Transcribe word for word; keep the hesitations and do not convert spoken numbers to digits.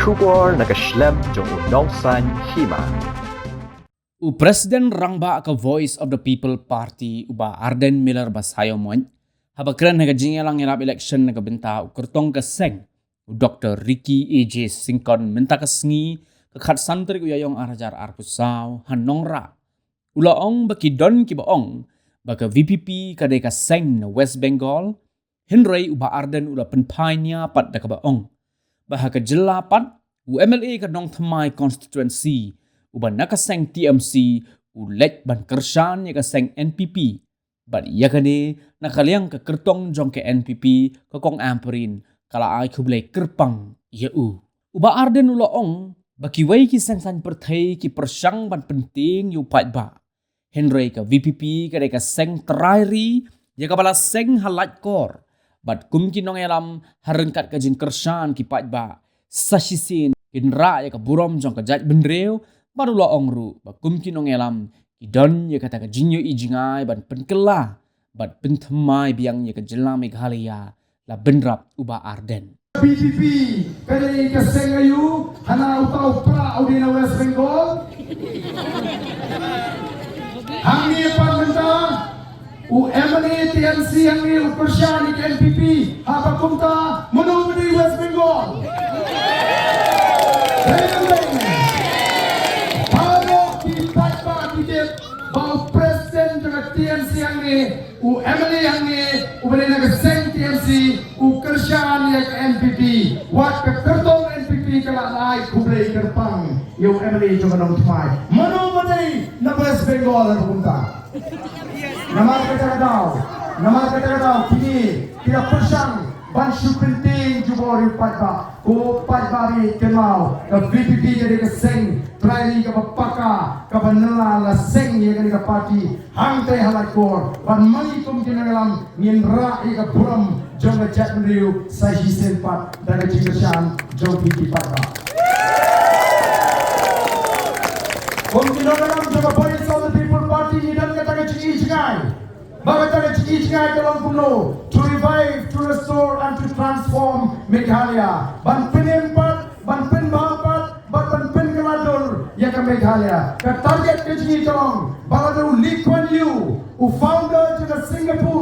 Khubor na ka shlem jong u Nongsaiñ Hima. U President Rangbah ka Voice of the People Party, u Bah Ardent Miller Basaiawmoit, haba kren ha ka jingïalang ïalap election na ka bynta u kyrtong ka seng, u Doktor Ricky A J Syngkon, mynta ka sngi, ka khatsan tarik u Ïaïong arhajar arphew saw, ha Nongrah, u la ong ba ki don kiba ong ba ka V P P ka dei ka seng na West Bengal, hynrei u Bah Ardent u la pynphai nia pat da kaba ong ba ha ka jylla pat, u M L A ka Nongthymmai constituency, uba na ka seng T M C, u leit ban kyrshan ïa ka seng N P P. Bad ïa kane, na ka liang ka kyrtong jong ka N P P, ka Kong Ampareen, ka la ai khublei kyrpang ïa u. U Bah Ardent u la ong ba kiwei ki seng saiñ pyrthei ki pyrshang ban pyntieng ïa u paidbah. Hynrei ka V P P ka dei ka seng trai ri, ïa kaba la seng ha laitkor. Bad kum ki nongïalam, ha ryngkat ka jingkyrshan ki paidbah, sa shisien kin rah ïa ka burom jong ka jaitbynriew. Bad u la ong ruh ba kum ki nongïalam, ki don ïa kata ka jingïohi jngai ban pynkylla bad pynthymmai biang ïa ka jylla Meghalaya, la bynrap u Bah Ardent. V P P ka dei ka seng aïu, hana uta u Prah u dei na West Bengal? Hangne pat mynta u M L A T M C hangne u kyrshan ïa ka N P P, haba kumta mano u dei West Bengal? Dei, dei. Baroh ki paidbah ki tip ba u president jong ka T M C hangne, u M L A hangne, uba dei na ka seng T M C, u kyrshan ïa ka N P P. Wat ka kyrtong N P P ka la ai khublei kyrpang ïa u M L A jong ka Nongthymmai. Mano ba dei na West Bengal ha kumta? Namar kata ka daw, namar kata ka daw kine ki la pyrshang ban shu pyntieng jubor ïa u paidbah. Ko paidbah ri, kynmaw, ka V P P ka dei ka seng trai ri kaba paka, kaba nylla la seng ïa kane ka party hangtai ha laitkor. Bad ma ngi kum ki nongïalam ngin rah ïa ka burom jong ka jaitbynriew sa shisien pat da ka jingkyrshan jong phi ki paidbah. Kum ki nongïalam jong ka Voice of the People Party ngi don kata ka jingïohi jngai. Ba kata ka jingïohi jngai ka long kumno, to revive, to restore and to transform Meghalaya. Ban pynim pat, ban pynbha pat, ban, ban pynkylla dur ïa ka Meghalaya. Ka target ka jong ngi ka long ba lada u Lee Kuan Yew, u founder jong ka Singapore